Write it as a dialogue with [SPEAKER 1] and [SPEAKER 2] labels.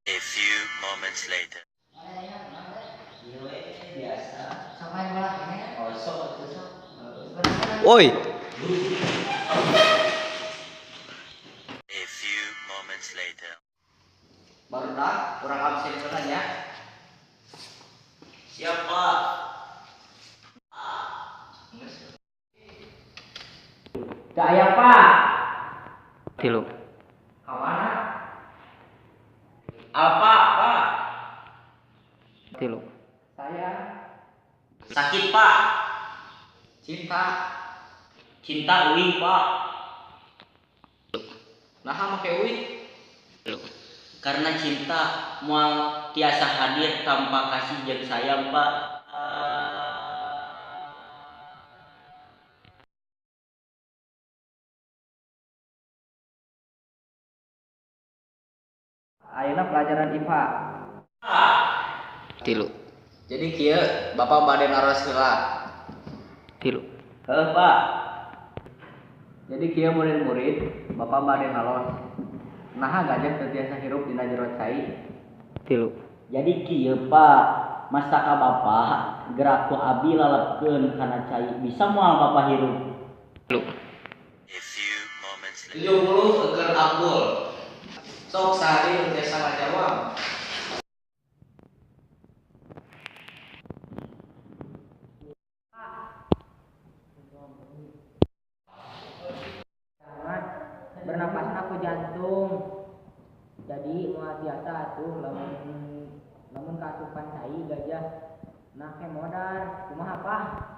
[SPEAKER 1] A few moments later.
[SPEAKER 2] Woi.
[SPEAKER 1] A few moments later.
[SPEAKER 2] Barudak kurang absen heula nya.
[SPEAKER 3] Siap, Pak.
[SPEAKER 2] Teu aya, Pak.
[SPEAKER 4] 3.
[SPEAKER 2] Ka mana?
[SPEAKER 3] Apa, Pak?
[SPEAKER 4] 3.
[SPEAKER 2] Saya.
[SPEAKER 3] Sakit, Pak.
[SPEAKER 2] Cinta.
[SPEAKER 3] Cinta uing, Pak.
[SPEAKER 2] Naha make uing?
[SPEAKER 4] 3.
[SPEAKER 3] Karena cinta moal tiasa hadir tanpa kasih jeung sayang, Pak.
[SPEAKER 2] Ayeuna pelajaran IPA.
[SPEAKER 4] 3.
[SPEAKER 2] Jadi kieu Bapak bade naros heula.
[SPEAKER 4] 3.
[SPEAKER 3] Heuh, Pak.
[SPEAKER 2] Jadi kieu murid-murid, Bapak bade naros. Naha gajah teu tiasa hirup dina jero cai?
[SPEAKER 4] 3.
[SPEAKER 3] Jadi kieu, Pak. Masa ka Bapak gerak ku abi lalebkeun kana cai bisa moal Bapak hirup.
[SPEAKER 4] 3.
[SPEAKER 1] A few moments later.
[SPEAKER 2] 70 keur Abdul. Sok sehari nu tiasa ngajawab.
[SPEAKER 5] Bernapasna ku jantung. Jadi moal tiasa atuh lamun lamun kaasupan cai gajah nah ke modar. Kumaha, Pak?